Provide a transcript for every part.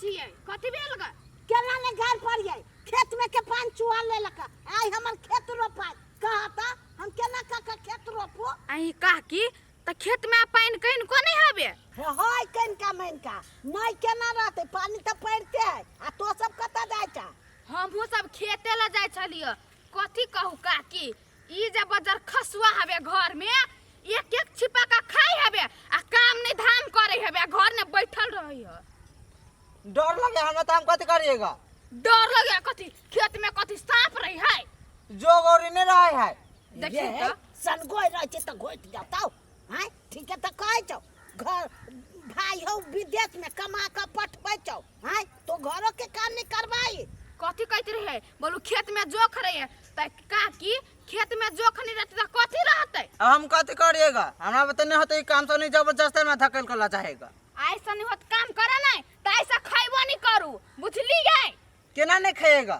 छियै कथी भेल ग केना ने गारि पड़ियै खेत में के पानि चुआ लेलक आइ हमर खेत रोपाय कहता हम केना कऽ के खेत रोपू अहीं काकी तऽ खेत में पानि कनि को नहीं हबे है कनिका मनिका नहि केना रहतै पानि तऽ पड़िते है आ तो सब कतऽ जाइ छह हमहूँ सब खेते लए जाइ छलियै कथी कहू काकी ई जे बजर खसुआ हबे घर में एक एक छिपा का खाई हबे आ काम नहीं धाम करे हबे आ घर में बैठल रही है डर लगे हमरा तो हम कथी करिएगा डर लगे कथी खेत में कथी सांप रही है जो गौरी नहीं रहे है देखी रे, तऽ सनगोइ रहै छै तऽ घोटि जतौ आँय ठीके तऽ कहै छौ घर भाई हौ विदेश में कमा कऽ पठबै छौ आँय तो घरो के काम नहीं करबाई कथी कहते रहे बोलू खेत में जोख रहे त काकी खेत में जोख नहीं रहते त कथी रहते अब हम कथी करिएगा हमरा बते नहीं होते ई काम से नहीं जबरदस्ती में धकेल कर ला चाहेगा ऐसा नहीं होत काम करे नहीं त ऐसा खैबो नहीं करू बुझलिए केना नहीं खाएगा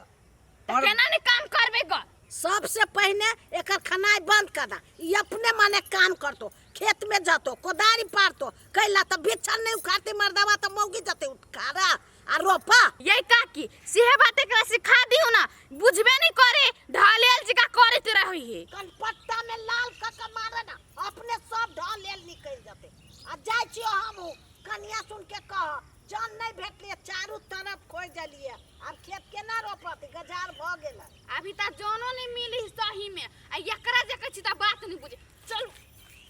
त केना नहीं काम करबे ग सबसे पहिने एकर खनाइ बंद कर दा ई अपने माने काम करतो खेत में जतो कोदारी पारतो कैला तऽ बिछल नहीं उखाड़ते मर्दवा तऽ मौगी जते उखाड़ा आ रोपा ये काकी सेहे बात एकरा सिखा दियो ना बुझबे नहीं करे ढालेल जका करैत रही है कनपट्टा में लाल कऽ के मारे ना अपने सब ढलेल निकलि जते आ जाइ छियो हमहूँ कनिया सुन के कह जन नहीं भेटलिए चारू तरफ खोज देलिए आब खेत केना रोपत गजार भऽ गेल अभी तक जनो नहीं मिली सही में आ एकरा जे कहै छी त बात नहीं बुझे चलू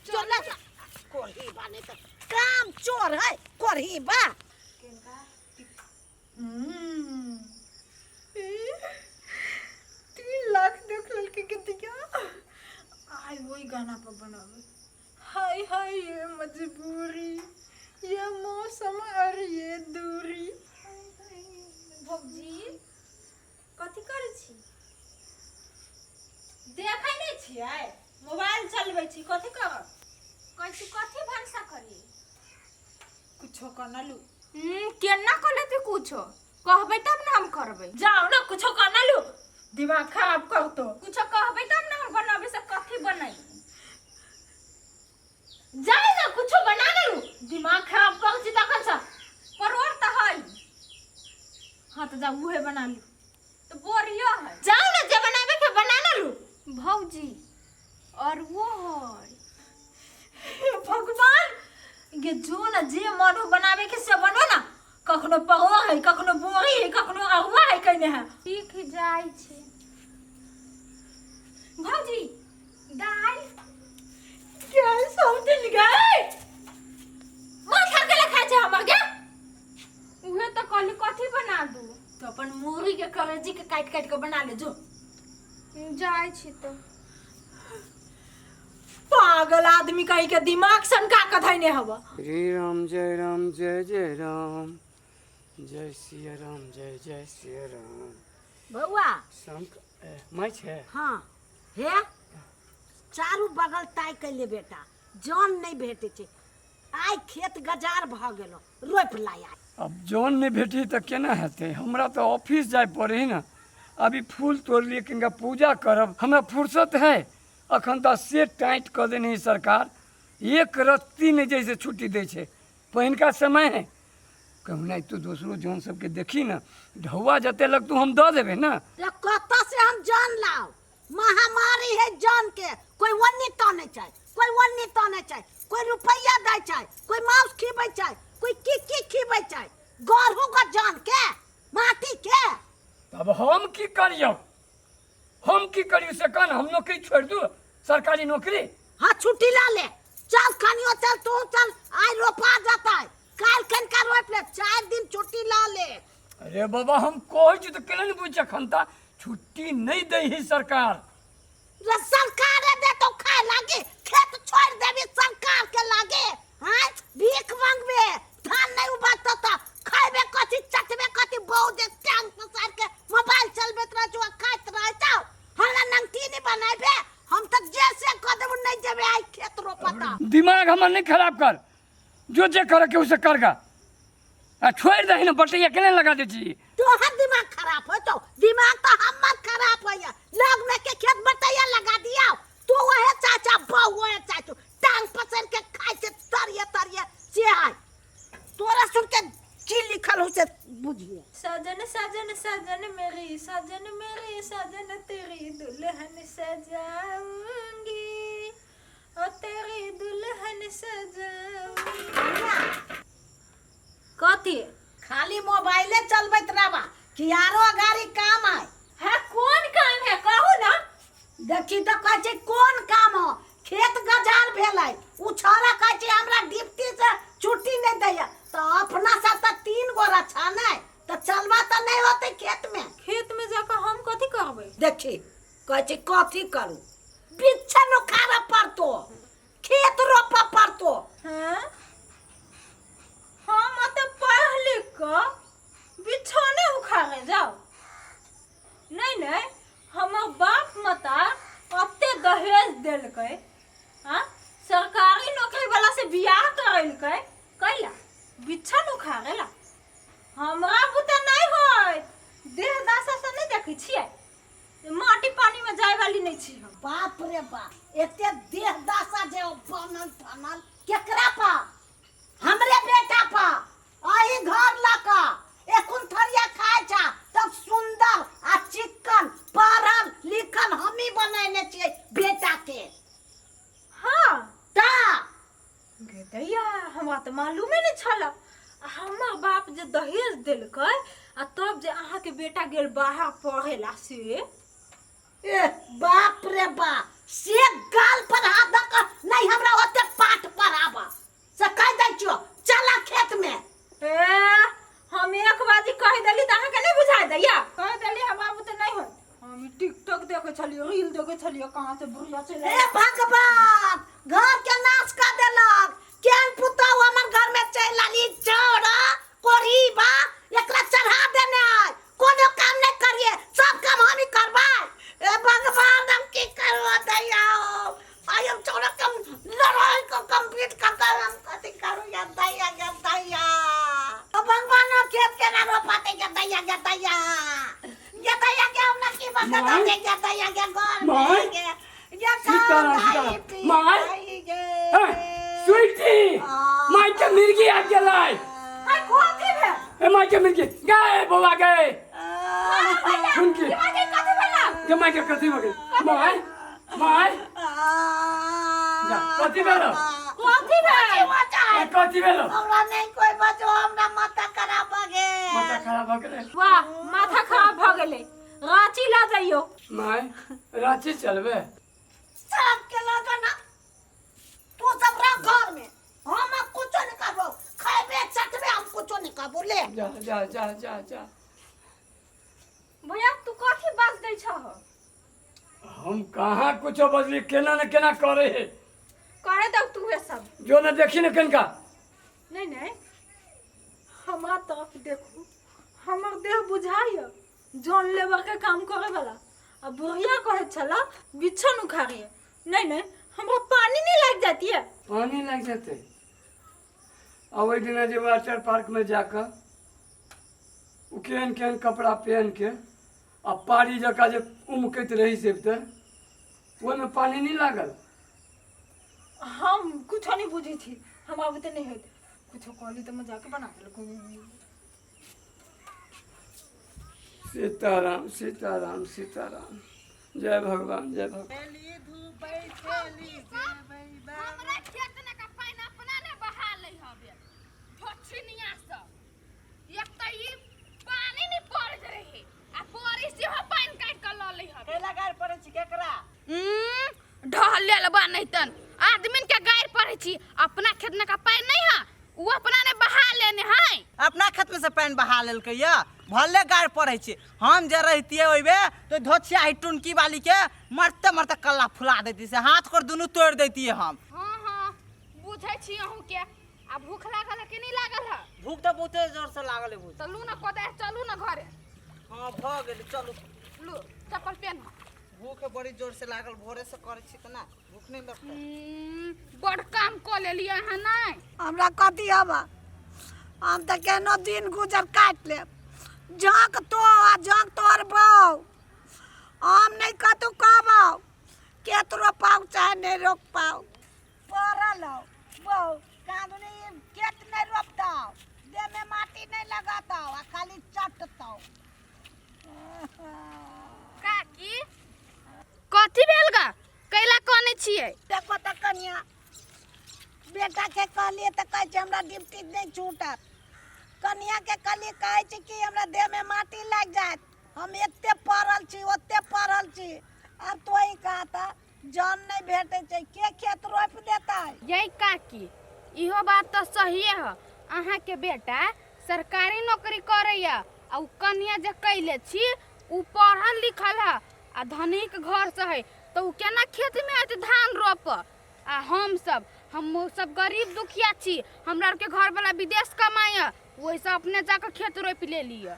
चल ना कोरही बा नहीं तो काम चोर है कोरही बा 3 लाख देख लड़की के दिया आई वही गाना पर बनावे। हाय हाय ये मजबूरी, ये मौसम और ये दूरी। भौजी कथी करै छी? देखै नहि छियै, मोबाइल चलबै छी। कथी करब? कहै छी कथी भनसा करी? कुछो कर लू। केना कर लेते? कुछो कहबै तब ने हम करबै। जाओ ना, कुछो कर लू, दिमाग खराब कर तो। कुछो कहबै तब ने हम बनाबै से कथी बनाई? जाय ना, कुछो बना लेलू। दिमाग खराब कर छी तखन से। परोड़ तऽ है। हाँ तो जाओ, उहे बना लू। तऽ बोरियो है। जाओ ना, जे बनावे के बना ना लू। भौजी और वो है। हे भगवान, ये जो ना जे मन हो बनावे के से बनो ना। कखनो परोड़ है, कखनो बोरी है, कखनो अरुआ है, कने है। ठीक है, जाइ छी। भौजी दालि। गैस हम दिल गए, माथा के खाइ छै हमर गे। उहे तऽ कहली कथी बना दू? तो अपन मुरी के करेजी के काटि काटि के बना ले जो। जाइ छी तऽ। पागल आदमी कहीं के, दिमाग सनका के धैने हवा। श्री राम जय राम जय जय राम जय सिया राम जय जय सिया राम। बौआ। शंख माय छै। हाँ हे, चारू बगल ताकि कैले बेटा, जन नहीं भेटै छै। आइ खेत गजार भऽ गेलो, रोपि लाय आइ। अब जौन नहि भेटी तऽ केना हेतै? हमरा तऽ ऑफिस जाय पड़े है ने। अभी फूल तोड़लियै, कनिका पूजा करब, हमरा फुर्सत है? अखन तऽ से टाइट कऽ देने है सरकार, एक रत्ती नहि जैसे छुट्टी दै छै। पहिनका समय है कहुना तो दोसरो जौन सबके देखी ने, ढौआ जते लगतू हम दऽ देबै ने। रे कतऽ से हम जन लाउ? महामारी है जन के। कोई ओन्नी ताने छै, कोई ओन्नी ताने छै, कोई रुपैया दै छै, कोई मांस खिबै छै, कोई की की खिबै छै। गढ़ू ग जन के माटी के। तब हम की करियौ? हम की करियौ से कह ने। हम नौकरी छोड़ि दू, सरकारी नौकरी? हाँ, छुट्टी ला ले। चल कनियो, चल तू चल, आइ रोपा जतै, काल्हि कनिका रोपि ले, 4 दिन छुट्टी ला ले। अरे बाबा, हम कहै छी तऽ केना नहि बुझै? अखन तऽ छुट्टी नहि दै है सरकार। रे सरकारे देतो खाए लागे, खेत छोड़ देबी सरकार के लागे? हाँ, भीख मांगबे? धान नहीं उपजतो त खाइबे कथी, चटबे कथी? बहु जे टांग पसार के मोबाइल चलबैत रह छौ आ खाइत रह छौ। हमरा नमकीन बनाबे, हम त जैसे कह देबो नहीं जेबे आइ खेत रोपता। दिमाग हमर नहीं खराब कर। जो जे करे के उसे करगा आ छोड़ि दही ने। बटैया केना लगा दै छी? तोहर दिमाग खराब हो तो दिमाग तो हमर खराब होइया। लग में के खेत बटैया लगा दिया तू। वहे चाचा बहु, वहे चाचू टांग पसर के खाइ छै तरिये तरिये से है। तोरा सुन के की लिखल हो से साजन साजन मेरी साजन मेरी साजन तेरी दुल्हन सजाऊंगी ओ तेरी दुल्हन सजाऊंगी। कथी? खाली मोबाइले चलबैत रहबा कि आरो अगाड़ी काम आय? है कोन काम है, कहू ना। देखी तऽ कहै छै कोन काम हो। खेत गजाल भेलै, उ छौड़ा कहै छै हमरा डिप्टी से छुट्टी नहि दैया, तऽ अपना सब तऽ तीन गोरा छा नै, तऽ चलबा तऽ नहि होतै खेत में। खेत में जाकर हम कथी करबै? देखी कहै छै कथी करू। बिच्छन उखाड़ऽ पड़तो, खेत रोपऽ पड़तो। हैं, हम अते पढ़ लिख कऽ बिछौने उखाड़े जाउ? नहीं नहीं, हमर बाप मतार अते दहेज देलकै आ सरकारी नौकरी वाला से बियाह करेलकै कैला? बिछन उखाड़ेला? हमरा बुते नहीं होय। देह दशा से नहीं देखै छियै, माटी पानी में जाय वाली नहीं छी हम। बाप रे बाप, एते देह दशा जे बनल ठनल केकरा पा? हमरे बेटा पा। अही घर लऽ कऽ एखुन थरिया खाइ छा तब सुंदर आ चिक्कन पढ़ल लिखल हमही बनेने छियै बेटा के। हाँ ता गे दैया, हमरा तऽ मालूमे नहि छल। आ हमर बाप जे दहेज देलकै आ तब जे अहाँके बेटा गेल बाहर पढ़ेला से? ए बाप रे बाप, से गाल पर हाथ धऽ कऽ नहि हमरा ओते पाठ पढ़ाबऽ से कहि दै छियौ, चल खेत में। ए, हम एक बाजी कहि देली तऽ अहाँके नहि बुझाइ दैया? कहि देली हमरा बुते नहि होत। हम ई टिकटॉक देखै छलियै, रील देखै छलियै, कहाँ से बुढ़िया चलि हे भगवान, घर के नाश कर देलक। केहन पुतहु हमर घर में चलि आली, चौड़ा कोरीबा एकरा चढ़ा देने आय। कोनो काम नहीं करिए, सब काम हम ही करबै। ए भगवान, हम की करू दैया? आई हम चौड़ा कम लड़ाई को कंप्लीट कर दे, हम कथी करू या दैया? या दैया, ओ भगवान, हम खेत केना रोपाते? या दैया, या दैया, या दैया के हम ना की बता माय? दे या दैया के घर में माय? गे या सीताराम, खाई सीताराम। माय? पी गे। ए, स्वीटी, माय के मिर्गी आबि गेलै। आइ कथी भेल? ए माय के मिर्गी गए, बौआ गए, सुन के कथी भेल गे? माय के कथी भऽ गेल? माय, माय जा, कथी भेल? कथी भेल? ए, कथी भेल? हमरा नहीं कोई बचो, हमरा माथा खराब भ गेल। माथा खराब भऽ गेलै? वाह, माथा खराब भऽ गेलै, रांची लऽ जइयौ। माय, रांची चलबै? सब के लगा ना, तू सब रह घर में, हम अब कुछो नहीं करबो, खैबे चटबे, हम कुछो नहीं करबो ले। जा जा जा जा जा। भैया, तू कथी बाज दै छह? हम कहाँ कुछो बजली? केना ने केना करे है। करे दौ तूहे सब। जो ने देखी ने कनिका। नहीं नहीं, हमरा तरफ देखू, हमर देह बुझाइय जॉन लेबर के काम करे वाला? आ बुढ़िया कहै छला बिछन उखाड़िए। नहीं नहीं, हमरा पानी नहीं लाग जाती है। पानी लागि जेतै? आ ओहि दिना जे वाटर पार्कमे जाकऽ ओ केहन केहन कपड़ा पहिन के आ पारी जकाँ जे उमकैत रही से, तऽ ओहिमे पानी नहि लागल? हम कुछो नहीं बुझै छी, हमरा बुते नहीं होत। कुछो कहली तऽ मजाक बना देलक। सीताराम सीताराम सीताराम, जय भगवान, जय भगवान। हमरा खेत ने का पानि अपना ने बहा लै हवे ढोछिनिया सब। एक तऽ ई पानी नहीं पड़ैत रहे आ बारिश सेहो पानि काटि कऽ लऽ लै हवे। कैला गारि पड़ै छी केकरा? ढहल लेल बा नहीं तन आदमीन के गारि पड़ै छी। अपना खेत ने का पानि नहीं है, उ अपना ने बहा लेने है। अपना खेत में से पानि बहा लेलकै या भले गारि पड़ै छी। हम जे रहितियै ओहिमे तो धोछिया ही टुनकी वाली के मरते मरते कल्ला फुला देती, से हाथ कर दुनू तोड़ देतियै हम। हाँ हाँ, बुझै छी अहूँ के। आ भूख लागल है कि नहीं लागल है? भूख तऽ बहुते जोर से लागल है। भूख तऽ लू ना कोदारि, चलू ना घरे। हाँ, भऽ गेल, चलू। लू चप्पल पेन। भूख बड़ी जोर से लागल, भोरे से करै छी तऽ ना भूख नहीं लगतै। बड़ काम कऽ लेलियै अहाँ नहि? हमरा कथी हवा, हम तऽ केहनो दिन गुजर काटि लेब। झक तो आ झक तोहर बहू, हम नहि कतहु कहबौ, खेत रोपाउ चाहे नहि रोपाउ। पड़ल हौ बहू कानूनी, खेत नहि रोपतौ, देहमे माटी नहि लगतौ आ खाली चटतौ। छियै। देखो तऽ कनिया, बेटाके कहलियै तऽ कहै छै हमरा ड्यूटी नहि छूटत। कनियाके कहलियै, कहै छै कि हमरा देहमे माटी लागि जायत, हम एते पढ़ल छी, ओते पढ़ल छी। आब तोही कह तऽ, जन नहि भेटै छै, के खेत रोपि देतै? यै काकी, इहो बात तऽ सहिए ह। अहाँके बेटा सरकारी नौकरी करैया आ उ कनिया जे कैले छी उ पढ़ल लिखल ह आ धनिक घर से है, तऽ उ केना खेतमे एतै धान रोप? आ हम सब गरीब दुखिया छी, हमरा आरके घरवाला विदेश कमाइया, ओहिसँ अपने जाकऽ खेत रोपि लेलियै।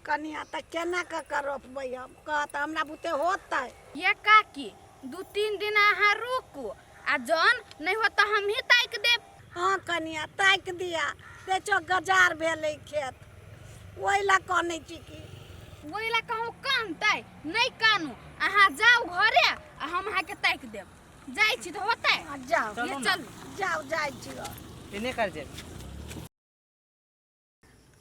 कनिया, तऽ केना कऽ कऽ रोपबै हम? कह तऽ, हमरा बुते होतै? ये काकी, 2-3 दिन अहाँ रुकू आ जन नहि होत तऽ हमही ताकि देब। हँ कनिया, ताकि दिया। देखो गजार भेलै खेत, ओहि लए कनै छी की? ओहि लए कहूँ कानतै? नहि कानू, अहाँ जाउ घरे आ हम अहाँके ताकि देब। जाइ छी तऽ होतै? हँ, जाउ। ये चलू ने। चलू। जाउ, जाइ छी। एने कर जे।